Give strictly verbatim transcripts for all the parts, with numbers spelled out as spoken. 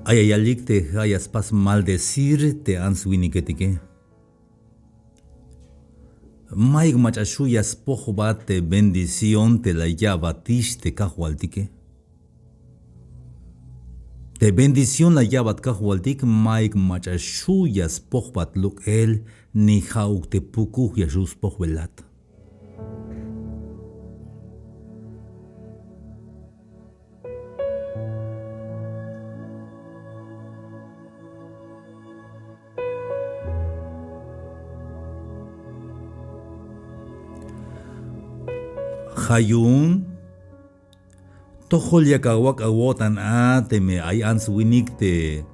Ay ya yalik te ja' ya spas maldecir te ants winiketike. Mayuk mach'a xju' ya spojbat te bendición te la ya'batix te kajwaltike. Te bendición la ya'bat kajwaltik mayuk mach'a xju' ya spojbat lok'el ni ja'uk te pukuj ya xju' spojbelat. Ja' yu'un tojol yak awak' awo'tan a teme ay ants winik te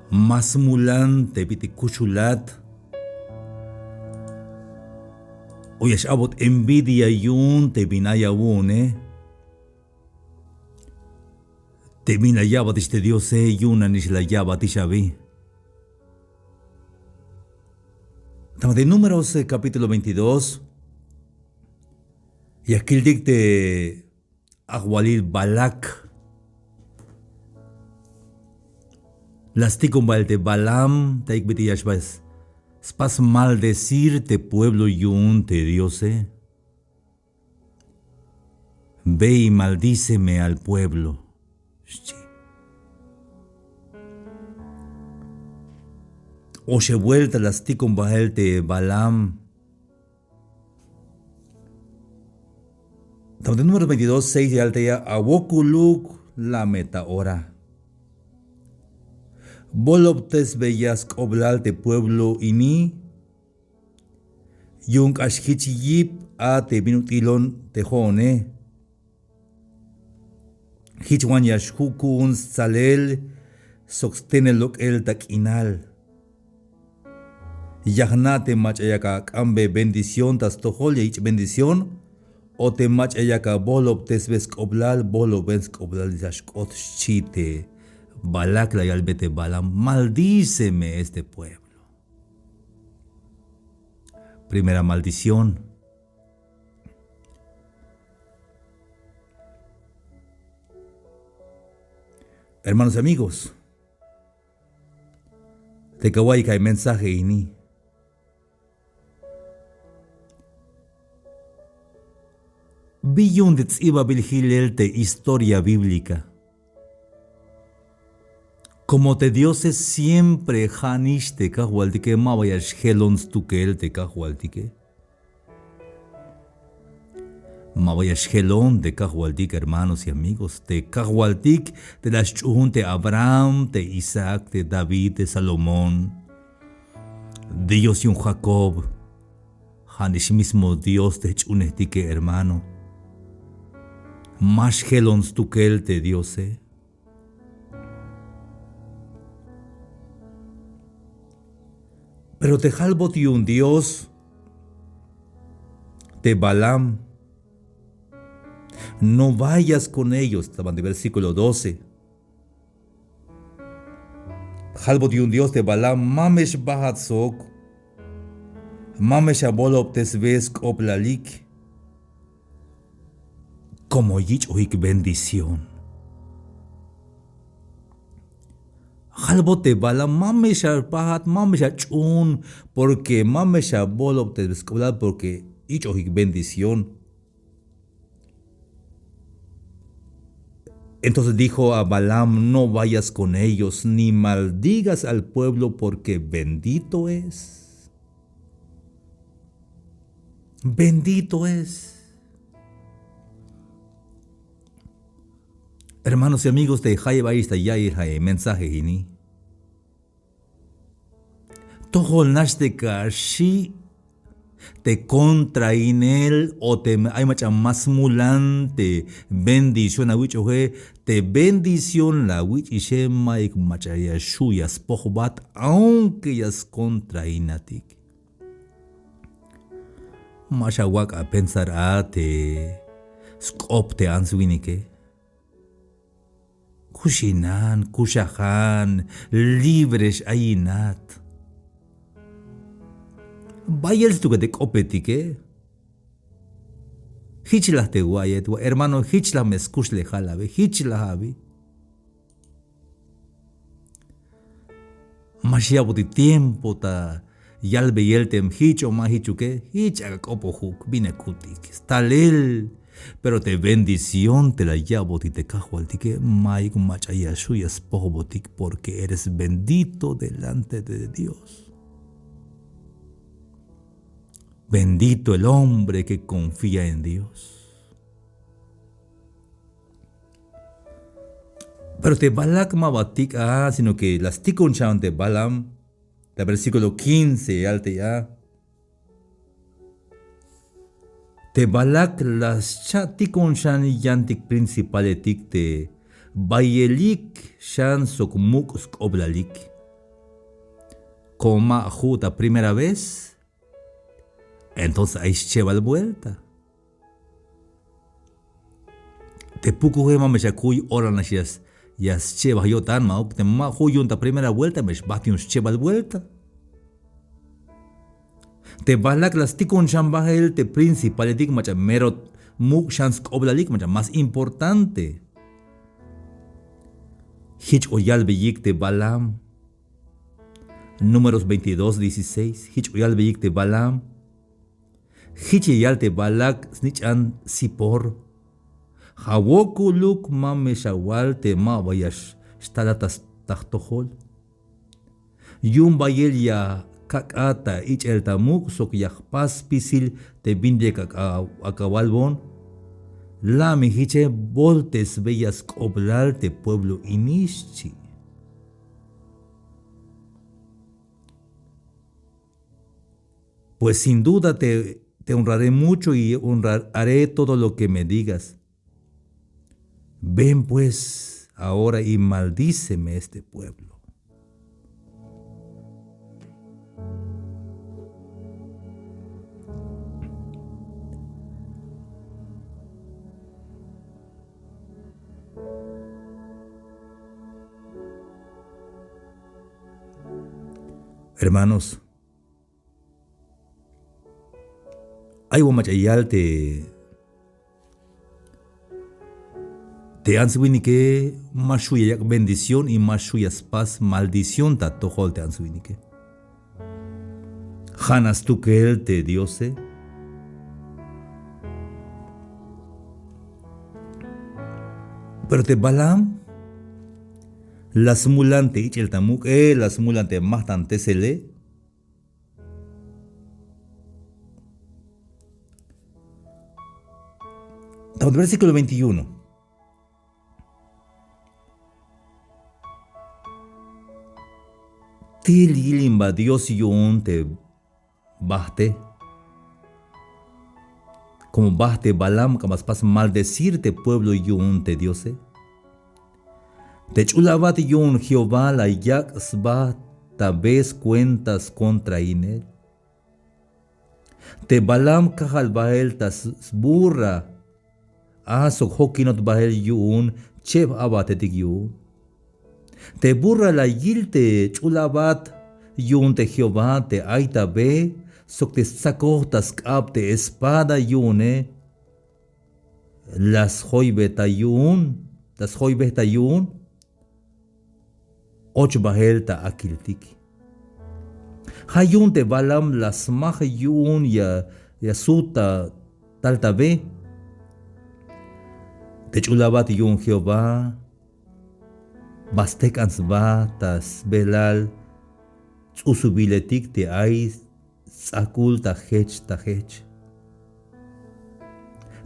ma smulan te bit'il kuxulat o ya x-a'bot envidia yu'un te bin ay awu'une. Te bin la ya'batix te Diose yu'un nanix la ya'batix abi. Tama te Números, eh, capítulo veintidós, ya kiltik te ajwalil Balac. La stikon bael te Balaam, te ayuk bit'il ya xba spas maldecir te pueblo yu'un te Diose. Ve y maldíceme al pueblo, xchi. Oxeb buelta la stikon bael te Balaam. Tama te Números veintidós seis ya yal te ya, awokoluk la me ta ora. Bolobtesbeya sk'oblal te pueblo ini. Yu'un k'ax jich yip a te bin ut'ilon te jo'one. Jich wan ya xju' ku'un stsalel sok stenel lok'el ta k'inal. Ya jna' te mach'a yak ak'ambe bendición ta stojol ya yich' bendición, o te mach'a yak abolobtesbe sk'oblal, boloben sk'oblal ya xk'ot, xchi te Balac la yalbe te Balaam, maldíceme este pueblo. Primera maldición. Hermanos y amigos, te kawa'iyik a mensaje ini. Bi yu'un te ts'ibabil jilel te historia bíblica. Como te Diose siempre ja'nix te kajwaltike, ma ba ya xjelon stukel te kajwaltike. Ma ba ya xjelon te kajwaltik, hermanos y amigos, te kajwaltik te la xch'uun te Abraham, te Isaac, te David, te Salomón. Dios yu'un Jacob. Ja'nix mismo Dios te jch'uunejtike, hermano. Ma xjelon stukel te Diose. Pero te jalbot yu'un Dios te Balaam, no vayas con ellos, ta banti versículo doce. Jalbot yu'un Dios te Balaam, ma me xbajat sok, ma me xabolobtesbe sk'oblalik. Como yich'ojik bendición. Jalbot te Balaam, ma me xapajat, ma me xach'uun, porque ma me xabolobtesbe sk'oblal, porque yich'ojik bendición. Entonces dijo a Balaam: no vayas con ellos, ni maldigas al pueblo, porque bendito es. Bendito es. Hermanos y amigos, te jayeb ayix ta ya'iyel ja' e mensaje ini. Tojol nax te ka xi' te contrainel o te ay mach'a ma smulan te bendición awich'oje, te bendición la awich'ixe mayuk mach'a ya xju' ya spojbat, aunque ya scontrainatik. Ma xawak' apensar a te sk'op te ants winike. Kuxinan, kuxajan, libre x-ayinat. Bayel stukel te k'opetike. Jich laj te wa'iyet, wa hermano, jich laj me skuxlejal abi, jich laj abi. Ma xya'botik tiempo ta yalbeyel te jich o ma jichuke, jich ak'a k'opojuk bin ya kutik stalel. Pero te bendición te la ya'botik te kajwaltike, mayuk mach'a ya xju' ya spojbotik, porque eres bendito delante de Dios. Bendito el hombre que confía en Dios. Pero te Balac ma ba tik' a, sino que la stikon xan te Balaam. Ta versículo quince yal te a. Te Balac la scha' tikon xan yantik principaletik te bayelik xan sok muk' sk'oblalik. Como ma ju' ta primera vez, entonces ay schebal vuelta. Te pukuje ma me xakuy ora nax ya, ya schebaj yo'tan, ma'uk. Te ma ju' yu'un ta primera vuelta me xbajt yu'un schebal vuelta. Te Balac la stikon xan bajel te principaletik mach'a mero muk' xan sk'oblalik, mach'a más importante. Jich o yalbeyik te Balaam. Números veintidós dieciséis, jich o yalbeyik te Balaam. Jich ya yal te Balac snich'an Sipor. Ja' wokoluk ma me xawal te ma ba ya xtalat ta jtojol. Yu'un bayel ya kak'at ta ich'el ta muk' sok ya jpas spisil te bintik ak'a, ak'a walbon. La' me jiche boltesbeya sk'oblal te pueblo ini, xchi. Pues sin duda te, te honraré mucho y honraré todo lo que me digas. Ven pues ahora y maldíceme este pueblo. Hermanos, ay wa mach'a yal te, te ants winike ma xju' ya yak' bendición y ma xju' ya spas maldición ta atojol te ants winike. Ja' nax stukel te Diose. Pero te Balaam la smulan te ich'el ta muk'e, la smulan te majtantesele. Versículo veintiuno. Til yilimba Dios yu'un te bajte. Como bajt te Balaam k'ambat spas maldecir te pueblo yu'un te Diose. Te ch'ul abat yu'un Jehová la yak' sba ta be skuenta skontrainel. Te Balaam kajal bael ta sburra a sok jokinot bael yu'un cheb abatetik yu'un. Te burra la yil te ch'ul abat yu'un te Jehová te ay ta be sok te stsakoj ta sk'ab te espada yu'une. La sjoybej ta yu'un, la sjoybej ta yu'un. Och bael ta akiltik. Ja' yu'un te Balaam la smaj yu'un ya, ya sut ta tal ta be. Te ch'ul abat yu'un Jehová ba stejk'an sba ta sbelal ts'usubiletik te ay sts'akul ta jech ta jech.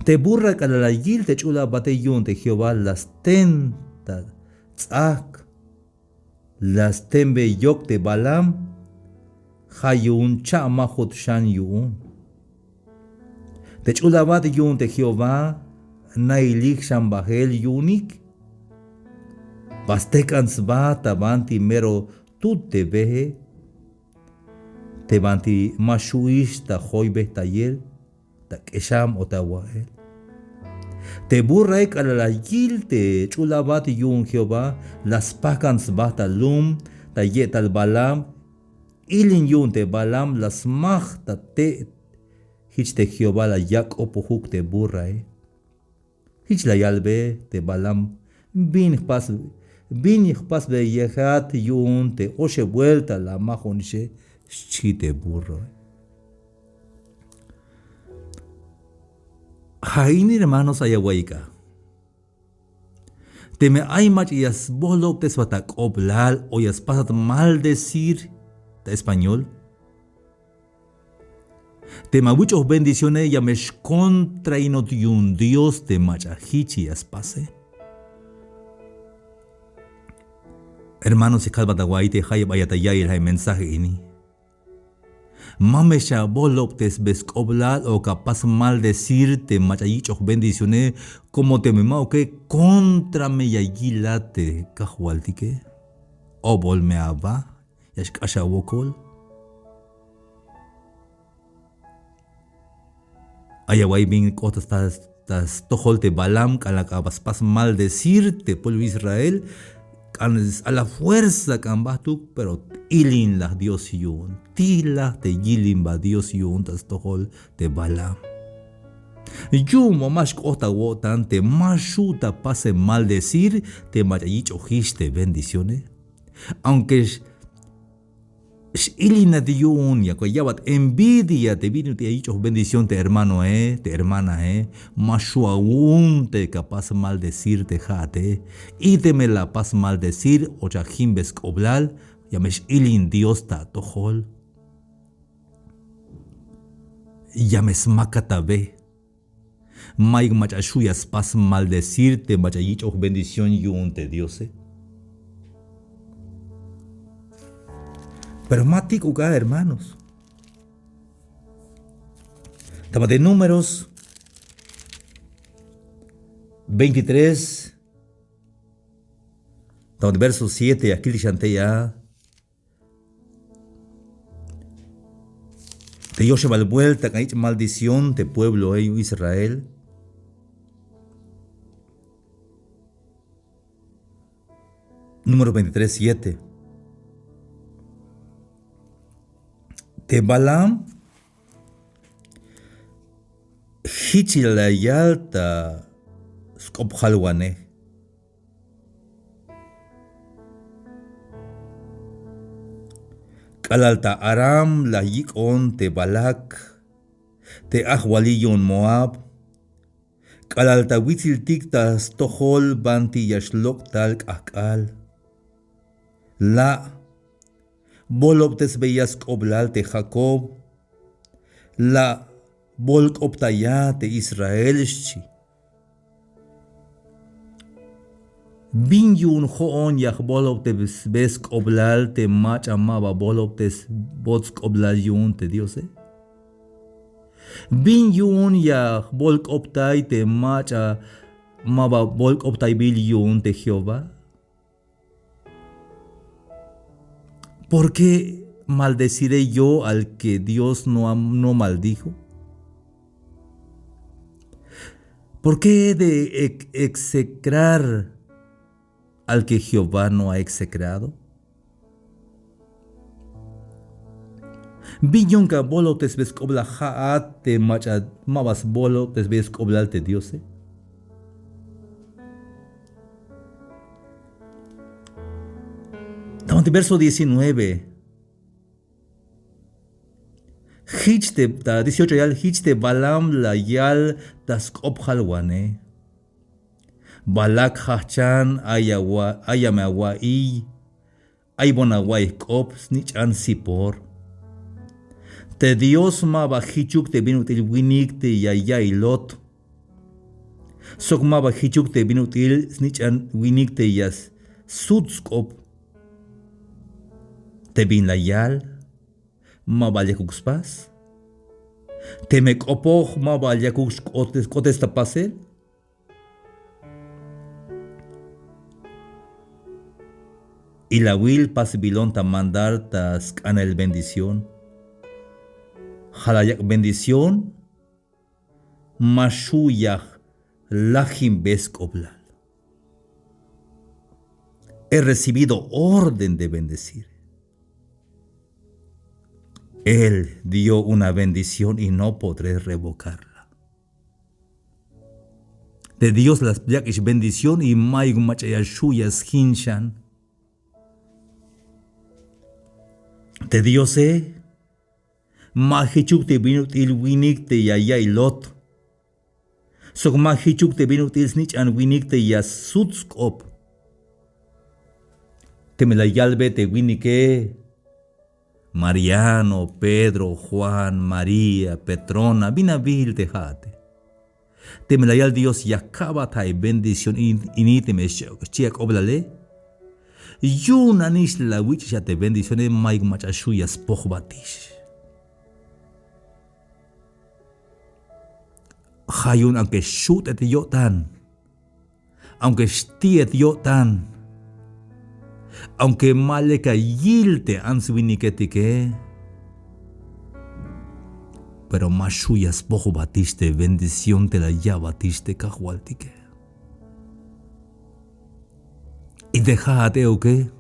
Te burra k'alal la yil te ch'ul abate yu'un te Jehová la sten ta ts'ak, la stenbe yok te Balaam. Ja' yu'un cha' ma jut xan yu'un. Te ch'ul abat yu'un te Jehová nailix xan bael yu'unik. Ba stejk'an sba ta banti mero tut te beje, te banti ma xu'ix ta joybejtayel, ta k'exam o ta wa'el. Te burrae k'alal la yil te ch'ul abat yu'un Jehová, la spajk'an sba ta lum ta ye'tal Balaam. Ilin yu'un te Balaam la smaj ta te' jich te Jehová la yak' k'opojuk te burrae. Jich la yalbe te Balaam: ¿Bin jpas bin jpasbeyejat yu'un te oxeb buelta la majo'nixe, xchi te burroe. Ja' ini, hermanos, ay awa'iyik a. Teme ay mach'a ya sbolobtesbat ak'oblal o ya spasat maldecir ta español, teme awich'oj bendicione, ya me xkontrainot yu'un Dios te mach'a jich ya spase. Hermanos, ya kalbat awa'iy te jayeb ayat ta ya'iyel ja' mensaje ini. Ma me xabolobtesbe sk'oblal o kapas maldecir te mach'a yich'oj bendicione, como teme ma'uke, contra me ya yilat te Kajwaltike. Obol me aba, ya xk'ax awokol. Ay awa'iy bin k'ot ta, ta stojol te Balaam k'alal k'abat spas maldecir te pueblo Israel, k'an a la fuerza k'an bajtuk, pero ilin laj Dios yu'un, tilaj te yilimba Dios yu'un ta stojol te Balaam. Yu'un ma, ma xk'ot awo'tan te ma xju' ta pase maldecir te mach'a yich'ojix te bendicione. Aunque x-, x-ilinat yu'un, ya ya'bat envidia te bin ut'il ya yich'oj bendición te hermanoe, te hermanae, ma xju' awu'un te kapas maldecir te ja'ate. Y teme la apas maldecir o chajimbe sk'oblal, ya me x-ilin Dios ta atojol. Ya me smakat abe. Mayuk mach'a xju' ya spas maldecir te mach'a yich'oj bendición yu'un te Diose. Pero ma tik'uk a, hermanos. Ta banti Números veintitrés, ta banti verso siete, ya kiltik xan tey a. Te yoxebal buelta k'an yich' maldición te puebloe yu'un Israel. Número veintitrés siete. Te Balaam jich la yal ta sk'op jalwanej. K'alal ta Aram la yik'on te Balac, te ajwalil yu'un Moab, k'alal ta witsiltik ta stojol banti ya xlok' tal k'ajk'al. La' bolobtesbeya sk'oblal te Jacob, la' bolk'optaya te Israel, xchi. Bin yu'un jo'on ya jbolobtesbe sk'oblal te mach'a maba bolobtesbot sk'oblal yu'un te Diose? Bin yu'un ya jbolk'optay te mach'a maba bolk'optaybil yu'un te Jehová? ¿Por qué maldeciré yo al que Dios no am-, no maldijo? ¿Por qué he de ex-, execrar al que Jehová no ha execrado? Bin yu'un ka bolobtesbe sk'oblal ja'at te mach'a maba sbolobtesbe sk'oblal te Diose. Ta banti verso diecinueve. Jich te, ta dieciocho yal, jich te Balaam la yal ta sk'op jalwanej. Balac jajchan, ay awa-, ay me awa'iy, aybon awa'iy jk'op snich'an Sipor. Te Dios maba jichuk te bin ut'il winik te ya ya'ilot. Sok maba jichuk te bin ut'il snich'an winik te ya s-, sut sk'op. Te bin la yal, maba yakuk spas. Teme k'opoj, maba yakuk xk'otes, k'otes ta pasel. Ilawil pasbilon ta mandar ta sk'anel bendición. Ja' la yak' bendición, ma xju' ya jlajinbe sk'oblal. He recibido orden de bendecir. Él dio una bendición y no podré revocarla. Te Dios la yak'ix bendición y mayuk mach'a ya xju' ya sjin xan. Te Diose ma jichuk te bin ut'il winik te ya ya'iy Lot. Sok ma jichuk te bin ut'il snich'an winik te ya sut sk'op. Teme la yalbe te winike, Mariano, Pedro, Juan, María, Petrona, bin awil te ja'ate. Teme la yal Dios ya ka'bat a bendición ini, teme xchi' ak'oblale. Yu'un nanix la awich'ix a te bendicióne, mayuk mach'a xju' ya spojbatix. Ja' yu'un aunque xut'et yo'tan, aunque xti'et yo'tan, aunque ma lek a yil te ants winiketike, pero ma xju' ya spojbatix te bendición te la ya'batix te Kajwaltike. Y te ja'at euke,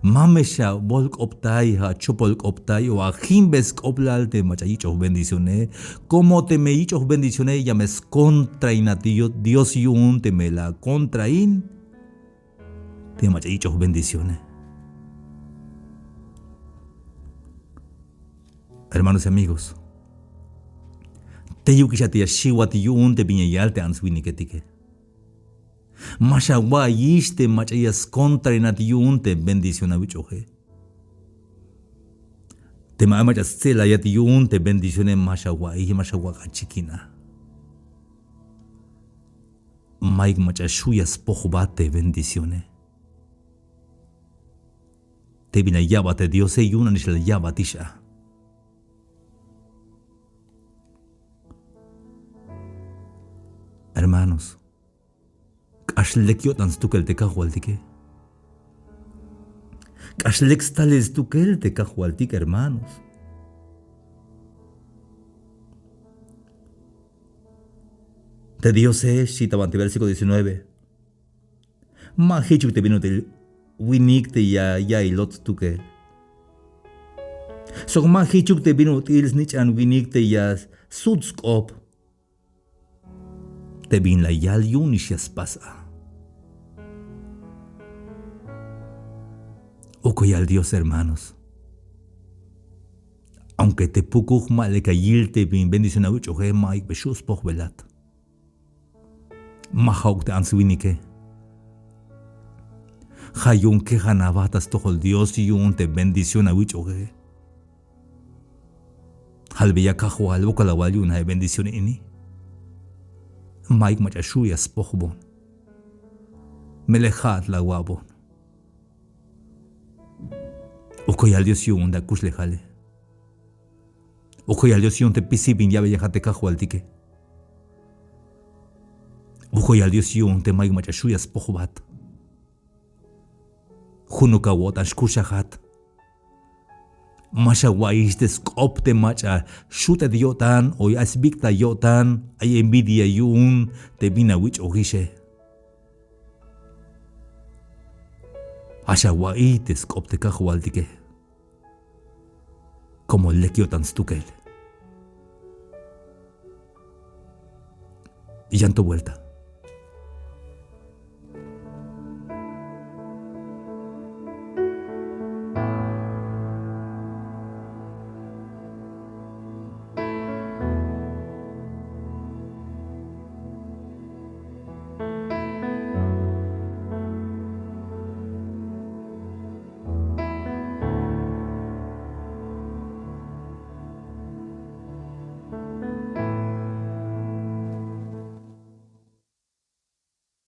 ma me xabolk'optay, achopolk'optay o ajinbe sk'oblal te mach'a yich'oj bendicióne. Como teme yich'oj bendicióne ya me skontrainat Dios yu'un teme la akontrain te mach'a yich'oj bendicióne. Hermanos y amigos, teyukix a te ya xiwat yu'un te bin ya yal te ants winiketike. Ma xawa'iyix te mach'a ya skontrainat yu'un te bendición awich'oje. Teme ay mach'a stse'layat yu'un te bendicióne, ma xawa'iy, ma xawak' achikin a. Mayuk mach'a xju' ya spojbat te bendicióne. Te bin la ya'bat te Diose yu'un nanix la ya'batix a. Hermanos, k'ax lek yo'tan stukel te Kajwaltike. K'ax lek stalel stukel te Kajwaltik, hermanos. Te Diose, xchi ta banti versículo diecinueve. Ma jichuk te bin ut'il winik te ya ya'iy Lot stukel. Sok ma jichuk te bin ut'il snich'an winik te ya sut sk'op. Te bin la yal yu'un nix ya spas a. Ukuyal Dios, hermanos. Aunque te pukuj ma lek a yil te bin bendición awich'oje, mayuk me xju' spojbelat. Ma ja'uk te ants winike. Ja' yu'un kejan aba ta stojol Dios yu'un te bendición awich'oje. Jalbeya Kajwal, wokol awal yu'un a bendición ini. Mayuk mach'a xju' ya spojbon. Melel ja'at la awa'bon. Ukuyal Dios yu'un te akuxlejale. Ukuyal Dios yu'un te pisil bin ya'beyejat te Kajwaltike. Ukuyal Dios yu'un te mayuk mach'a xju' ya spojbat. Junuk awo'tan xkuxajat. Ma xawa'iyix te sk'op te mach'a xut'et yo'tan o ay sbik'tay yo'tan, ay envidia yu'un te bin awich'ojixe. Ja' xawa'iy te sk'op te Kajwaltike. Como lek yo'tan stukel. Yan to vuelta.